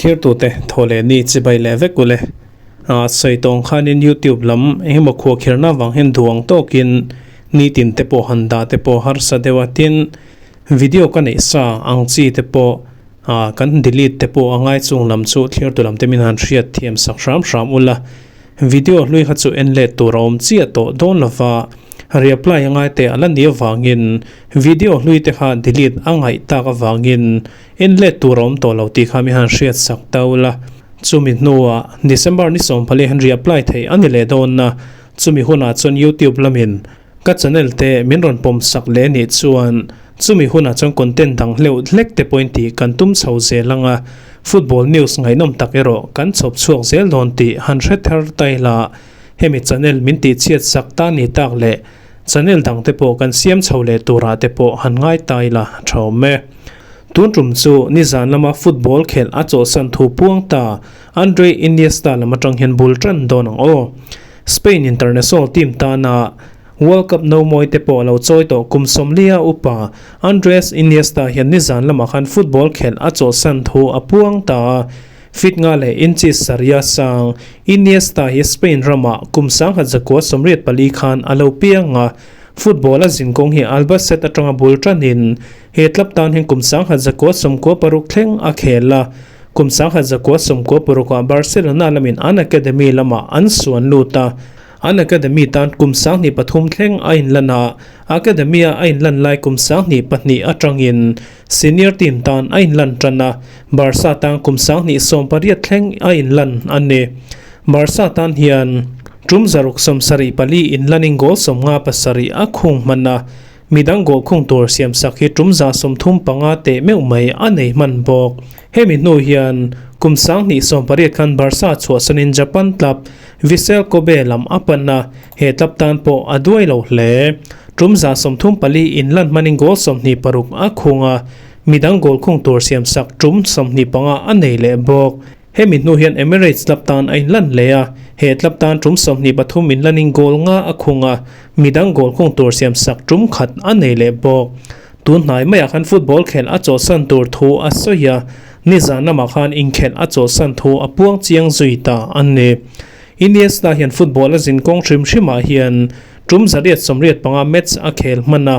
Thirtute thaw leh ni chibai leh vek ule. Sawi tawng khanin YouTube lam engemaw khuahkhirna avang hian duang tawkin nitin te pawh han dah te pawh harsa deuh a, tin video ka neih sa ang chi te pawh kan delete te pawh a ngai chung lam chu thirtu lam te min han hriat thiam sak hram hram ula. Video hlui kha chu en let tur a awm chiah tawh dawn lova, reapply a ngai teh a la ni avangin video hlui te kha delete a ngaih tak avangin En let tur a awm tawh lo tih kha mi han hriat sak ta ula. Chumi hnuah December ni sawmpali han reapply theih a ni leh dawn a, chumi hunah chuan YouTube lamin ka channel te min rawn pawm sak leh nih chuan chumi hunah chuan content dang hleuh hlek te pawhin tih kan tum chho zel ang a, football news ngaihnawm tak erawh kan chhawp chhuak zel dawn tih han hre thar ta ila, hemi channel min tihchhiat sak ta ni tak leh channel dang te pawh kan siam chho leh turah te pawh han ngai ta ila tha awm e. Tun tum chu nizan lama football khelh a chawhsan thu puang ta Andre Iniesta lam atang hian bul tan dawn ang aw. Spain international team tana World Cup no mawi te pawh a lo chawi tawh kum sawmlia upa Andres Iniesta hian nizan lamah khan football khelh a chawhsan thu a puang ta a. Fit nga leh inches saria sang Iniesta hi Spain ramah kum 1984 khan a lo piang a. Football a zinkawng hi Albacete atanga bul tanin He club tan hian kum 1996 thleng a khel a, kum 1996 ah Barcelona lamin an academy lamah an suan lut a, an academy tan kum 2003 thleng a inlan a, academy a a inlan lai kum 2002 atangin senior team tan a inlan tan a, Barca tan kum 2018 thleng a inlan a ni. Barca tan hian tum 674 inlanin goal 57 a khung hman a, Midang goal khung tur siamsak hi tum 35 teh meuh mai a nei hman bawk. Hemi hnu hian kum 2018 khan Barca chhuahsanin Japan club Vissel Kobe lam a pan a, he club tan pawh a duai lo hle. Tum 34 inlan hmanin goal 26 a khung a, midang goal khung tur siamsak tum 25 a nei leh bawk. Hemi hnu hian Emirates club tan a inlan leh a, he club tan tum 23 inlanin goal nga a khung a, midang goal khung tur siamsak tum khat a nei leh bawk. Tun hnai maiah khan football khelh a chawhsan tur thu a sawi a, nizan lamah khan inkhelh a chawhsan thu a puang chiang zui ta a ni. Iniesta hian football a zin kawng hrim hrimah hian tum 185 match a khel hman a,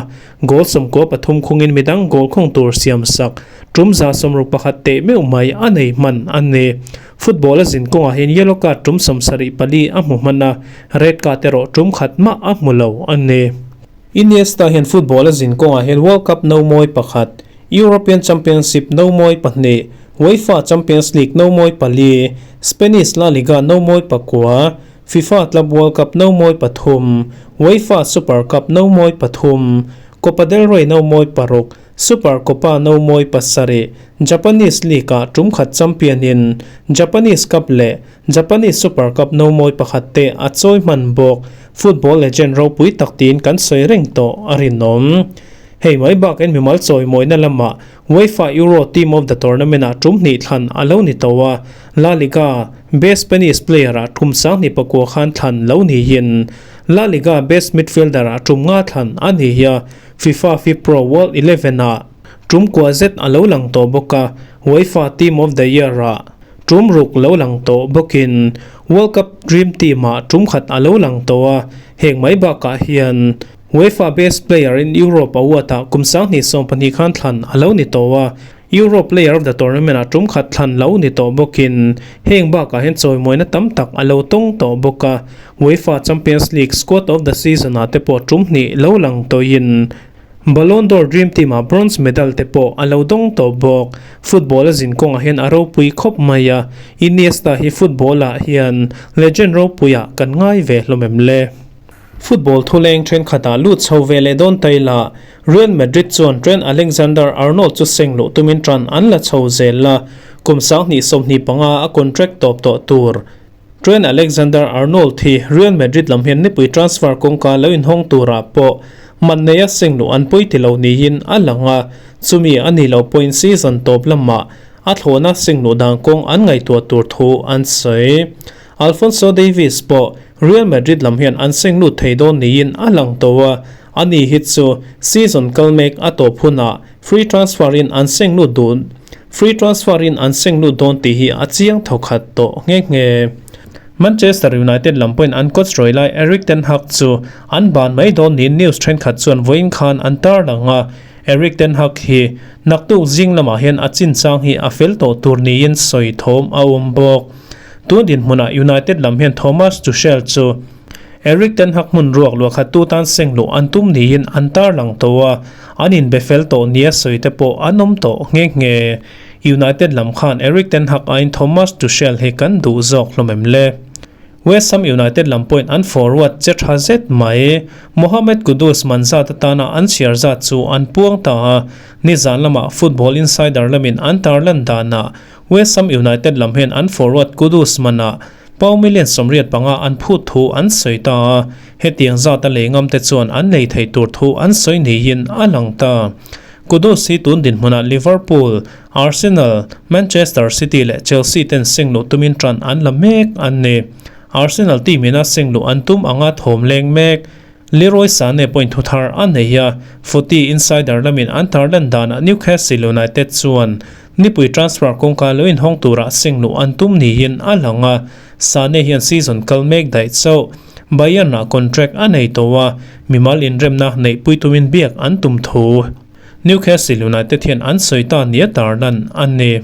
Goal 13 khungin midang goal khung tur siamsak tum 61 teh meuh mai a nei hman a ni. Football a zin kawngah hian yellow card tum 74 a hmu hman a, red card erawh tum khat mah a hmu lo a ni. Iniesta hian football a zin kawngah hian World Cup no mawi pakhat, European Championship no mawi pahnih, UEFA Champions League no mawi pali, Spanish La Liga no mawi pakua, FIFA Club World Cup no mawi pathum, UEFA Super Cup no mawi pathum, Copa del Rey no mawi paruk, Super Copa no mawi pasarih, Japanese League ah tum khat champion in Japanese Cup leh Japanese Super Cup no mawi pakhat te a chawi hman bawk. Football legend ropui tak tiin kan sawi reng tawh a rinawm. Hei mai bakin mimal chawimawina lamah UEFA Euro Team of the Tournament ah tum hnih thlan a lo ni tawh a, La Liga Best Spanish Player ah tum 2009 khan thlan lo niin La Liga Best Midfielder ah tum nga thlan a ni a, FIFA FIFPro World Eleven ah tum kua zet a lo lang tawh bawk a, UEFA Team of the Year ah tum ruk lo lang tawh bawkin World Cup Dream Team ah tum khat a lo lang tawh a, heng mai bakah hian UEFA Best Player in Europe Award ah kum 2012 khan thlan a lo ni tawh a, Euro Player of the Tournament ah tum khat thlan lo ni tawh bawkin heng bakah hian chawimawina tam tak a lo tawng tawh bawk a, UEFA Champions League Squad of the Season ah te pawh tum hnih lo lang tawhin Ballon d'Or Dream Team ah bronze medal te pawh a lo dawng tawh bawk. Football a zin kawngah hian a ropui khawp mai a, Iniesta hi football ah hian legend ropuiah kan ngai ve hlawm em le? Football thuleng thenkhatah lut chho ve leh dawn ta ila, Real Madrid chuan Trent Alexander-Arnold chu seng luh tumin tan an la chho zel a, kum 2025 a contract tawp tawh tur. Trent Alexander-Arnold hi Real Madrid lam hian nipui transfer kawngka lo inhawng turah pawh man neia seng luh an pawi ti lo niin a lang a, chumi a nih loh pawhin season tawp lamah a thlawhna seng luh dan kawng an ngaihtuah tur thu an sawi. Alphonso Davies pawh Real Madrid lam hian an seng lut thei dawn niin a lang tawh a, ani hi chu season kal mek a tawp hunah free transfer in an seng lut duh. Free transfer in an seng lut dawn tih hi a chiang thawkhat tawh nghe nghe. Manchester United lam pawhin an coach rawi lai Erik ten Hag chu an ban mai dawn niin news thenkhat chuan vawiin khan an tarlang a. Erik ten Hag hi naktuk zing lamah hian a chinchang hi a fel tawh tur niin sawi thawm a awm bawk. Tun dinhmunah United lam hian Thomas Tuchel chu Erik ten Hag hmun ruak luahkhat tu tan seng luh an tum niin an tarlang tawh a, an inbe fel tawh nia sawi te pawh an awm tawh nghe nghe. United lam khan Erik ten Hag aiin Thomas Tuchel hi kan duh zawk hlawm em le? West Ham United lam pawhin an forward che tha zet mai. Mohammed Kudus man zat atana an chhiar zat chu an puang ta a, nizan lamah Football Insider lamin an tarlan danah West Ham United lam hian an forward Kudus manah Pau million 85 an phut thu an sawi ta a, hetiang zata lei ngam te chuan an lei thei tur thu an sawi niin a lang ta. Kudus hi tun dinhmunah Liverpool, Arsenal, Manchester City leh Chelsea ten seng luh tumin tan an la mek an ni. Arsenal team ina seng luh an tum anga thawm leng mek. Leroy Sane pawhin thu thar a nei a, Footy Insider lamin an tarlan danah Newcastle United chuan nipui transfer kawngka lo inhawng tura seng luh an tum niin a lang a, Sane hian season kal mek daih chauh. Bayern-ah contract a nei tawh a, mimal inremna neihpui tumin biak an tum thu Newcastle United hian an sawi ta nia tarlan a ni.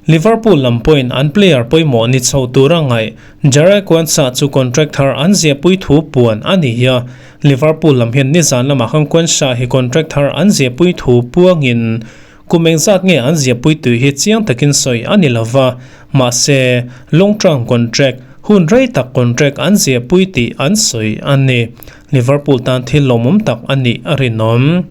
Liverpool lam pawhin an player pawimawh ni chho tura ngaih Jarell Quansah chu contract thar an ziahpui thu puan a ni a. Liverpool lam hian nizan lamah khan Quansah hi contract thar an ziahpui thu puangin kum engzat nge an ziahpui tui hi chiang takin sawi a ni lova, mahse long term contract, hun rei tak contract an ziahpui tih an sawi a ni. Liverpool tan thil lawmawm tak a nih a rinawm.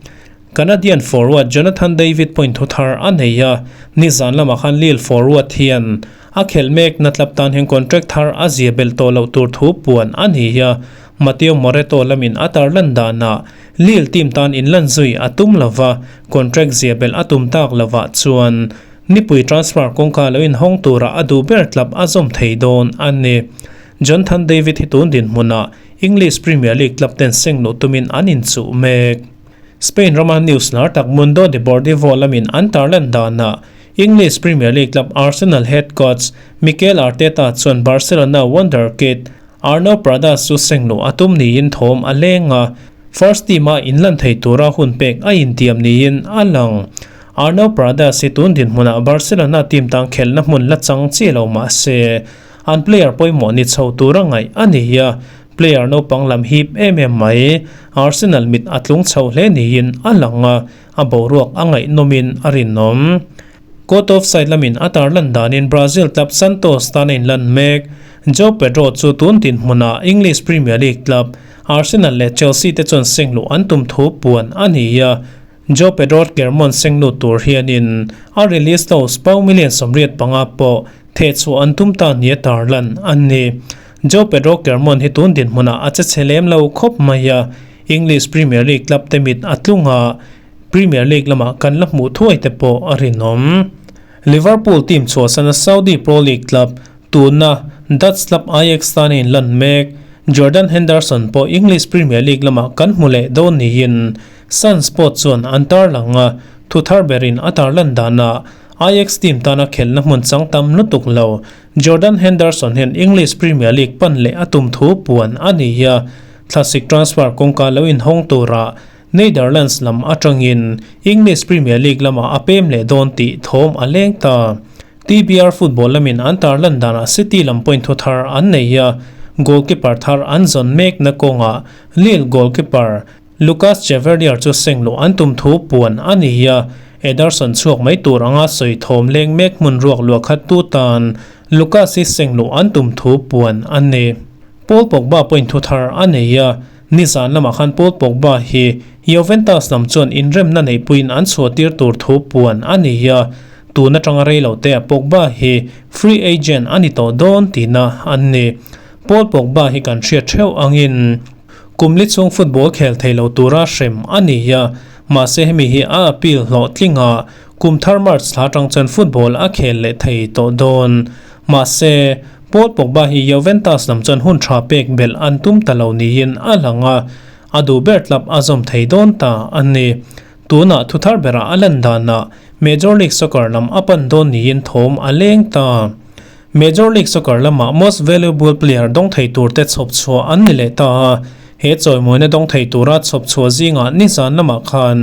Canadian forward Jonathan David point thu thar a nei a, nizan lamah khan Lille forward hian a khelh mek na tlap tan hian contract thar a zia belh tawh loh tur thu puan a ni a, Matteo Moretto lamin a tarlan danah Lille team tan inlan zui a tum lova, contract zia belh a tum tak lovah chuan nipui transfer kawngka lo inhawng tura a duh ber tlap a zawm thei dawn a ni. Jonathan David hi tun dinhmunah English Premier League club ten seng luh tumin an inchuh mek. Spain rama news lar tak Mundo Deportivo lamin an tarlan danah English Premier League club Arsenal head coach Mikel Arteta chuan Barcelona wonderkid Arnau Pradas chu seng luh a tum niin thawm a leng a, first team-a inlan thei tura hun pek a intiam niin a lang. Arnau Pradas hi tun dinhmunah Barcelona team tang khelhna hmun la chang chi lo mah se an player pawimawh ni chho tura ngaih a ni a, Player naupang lam hip em em mai, Arsenal mit a tlung chho hle niin a lang a, a boruak a ngaihnawmin a rinawm. Court of side lamin a tarlan danin Brazil club Santos tan a inlan mek. Joao Pedro chu tun dinhmunah English Premier League club Arsenal leh Chelsea te chuan seng luh an tum thu puan a ni a. Joao Pedro Clermont seng lut tur hianin a release clause pound million 85 pawh thehchhuah an tum ta nia tarlan a ni. Joe Pedro Clermont hi tun dinhmunah a che chhe lem lo khawp mai a, English Premier League club te mit a tlung a, Premier League lamah kan la hmuh thuai te pawh a rinawm. Liverpool team chhuahsana Saudi Pro League club tuna Dutch club Ajax tan a inlan mek. Jordan Henderson pawh English Premier League lamah kan hmu leh dawn niin Sun Sport chuan an tarlang a, thu thar berin a tarlan danah Ajax team tana khelhna hmun chang tam lutuk lo. Jordan Henderson hian English Premier League pan leh a tum thu puan a ni a, thlasik transfer kawngka lo inhawng turah Netherlands lam atangin English Premier League lamah a pem leh dawn tih thawm a leng ta. TBR football lamin an tarlan danah City lam point thu thar an nei a, goalkeeper thar an zawn mekna kawngah Lille goalkeeper Lucas Chevalier chu seng luh an tum thu puan a ni a, Ederson chhuak mai tur anga sawi thawm leng mek hmun ruak luah khat tu tan Lucas hi seng luh an tum thu puan a ni. Paul Pogba pawhin thu thar a nei a, nizan lamah khan Paul Pogba hi Juventus lam chuan inremna neihpuiin an chhuahtir tur thu puan a ni a, tun atanga rei lo te Pogba hi free agent a ni tawh dawn tihna an ni. Paul Pogba hi kan hriat theuh angin. Kum li chung football khel thei lo tura hrem a ni a, mahse hemi hi a appeal hlawhtling a, kum thar March thla atang chuan football a khel leh thei tawh dawn. Mahse, Paul Pogba hi Juventus lam chuan hun tha pek belh an tum ta lo niin a lang a, a duh ber tlap a zawm thei dawn ta a ni. Tunah thu thar berah a lan danah. Major League Soccer lam a pan dawn niin thawm a leng ta. Major League Soccer lama Most Valuable Player dawng thei turte chhawp chhuah an ni leh ta a, he chawimawina dawng thei tura chhawp chhuah zingah nizan lamah khan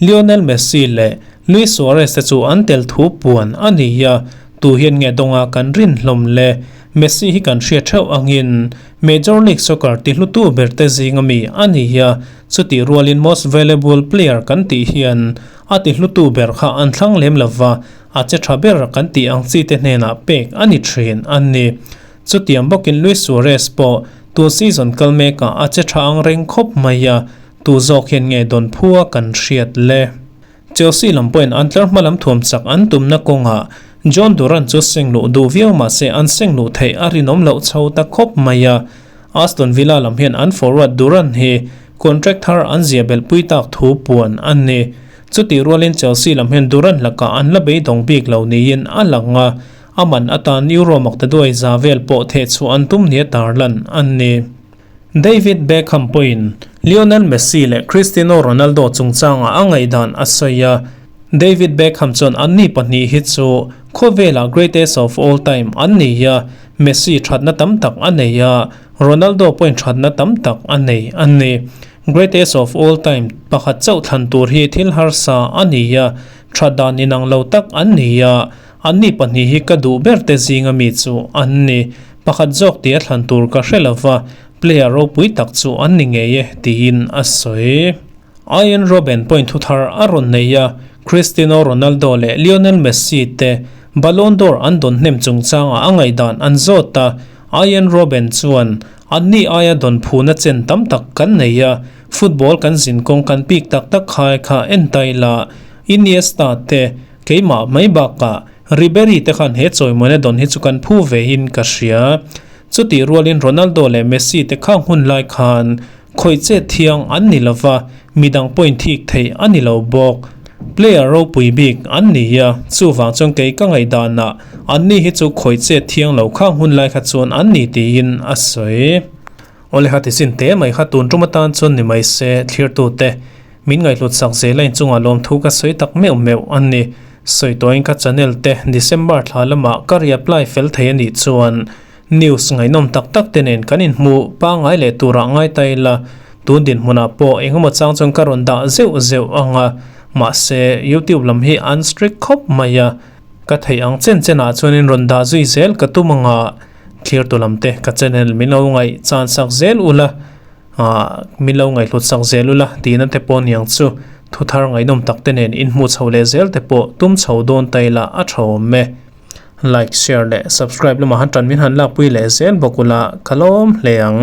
Lionel Messi leh Luis Suarez te chu an tel thu puan a ni a, tu hian nge dawnga kan rin hlawm le? Messi hi kan hriat theuh angin Major League Soccer ti hlutu berte zinga mi a ni a, chutih rualin Most Valuable Player kan tih hian a ti hlutu ber kha an thlang lem lova, a che tha ber kan tih ang chi te hnenah pek a ni thin a ni. Chutiang bawkin Luis Suarez pawh tun season kal mekah a che tha ang reng khawp mai a, tu zawk hian nge dawn phua kan hriat le. Chelsea lam pawhin an tlar hma lam thuam chak an tumna kawngah Jhon Duran chu seng luh duh viau mahse an seng luh theih a rinawm loh chho ta khawp mai a. Aston Villa lam hian an forward Duran hi contract thar an zia belhpui tak thu puan a ni. Chutih rualin Chelsea lam hian Duran lakah an la beidawng bik lo niin a lang a, a man atan Euro maktaduai za vel pawh thehchhuah an tum nia tarlan a ni. David Beckham pawhin Lionel Messi leh Cristiano Ronaldo chungchangah a ngaihdan a sawi a, David Beckham chuan anni pahnih hi chu khawvela greatest of all time an ni a, Messi thatna tam tak a nei a, Ronaldo pawhin thatna tam tak a nei a ni. Greatest of all time pakhat chauh thlan tur hi thil harsa a ni a, that dan inang lo tak an ni a, anni pahnih hi ka duh ber te zinga mi chu an ni. Pakhat zawk tia thlan tur ka hre lova, player ropui tak chu an ni ngei e, tiin a sawi. Arjen Robben point thu thar a rawn nei a, Cristiano Ronaldo leh Lionel Messi te Ballon d'Or an dawn hnem chungchangah a ngaihdan an zawt a, Arjen Robben chuan, Anni aia dawn phuna chen tam tak kan nei a, football kan zin kawng kan pik tak tak khai kha en ta ila, Iniesta te, keimah mai bakah Ribery te khan he chawimawina dawn hi chu kan phu ve in ka hria. Chutih rualin Ronaldo leh Messi te khang hun lai khan khawih chet thiang an ni lova, midang pawhin thik theih a ni lo bawk. Player ropui bik an ni a, chuvang chuan kei ka ngaihdanah anni hi chu khawih chet thiang lo khang hun lai kha chuan an ni tiin a sawi. Awle kha ti chin te mai kha tun tum atan chuan ni mai se thlirtute min ngaihhlut sak zel a inchungah lawmthu ka sawi tak meuh meuh a ni. Sawi tawhin ka channel te December thla lamah ka reapply fel thei a nih chuan News ngaihnawm tak tak te nen kan inhmuh pangngai leh turah ngai ta ila, tun dinhmunah pawh engemaw chang chuan ka rawn dah zeuh zeuh ang a, mahse YouTube lam hi an strict khawp mai a, ka theih ang chen chenah chuanin rawn dah zui zel ka tum ang a, thlirtu lam te ka channel min lo ngaih chan sak zel ula, ah min lo ngaihhlut sak zel ula tihna te pawh niang chu thu thar ngaihnawm tak te nen inhmuh chho leh zel te pawh tum chho dawn ta ila a tha awm e. Like, share leh subscribe lamah han tan min han lakpui leh zel bawk ula ka lawm hle ang.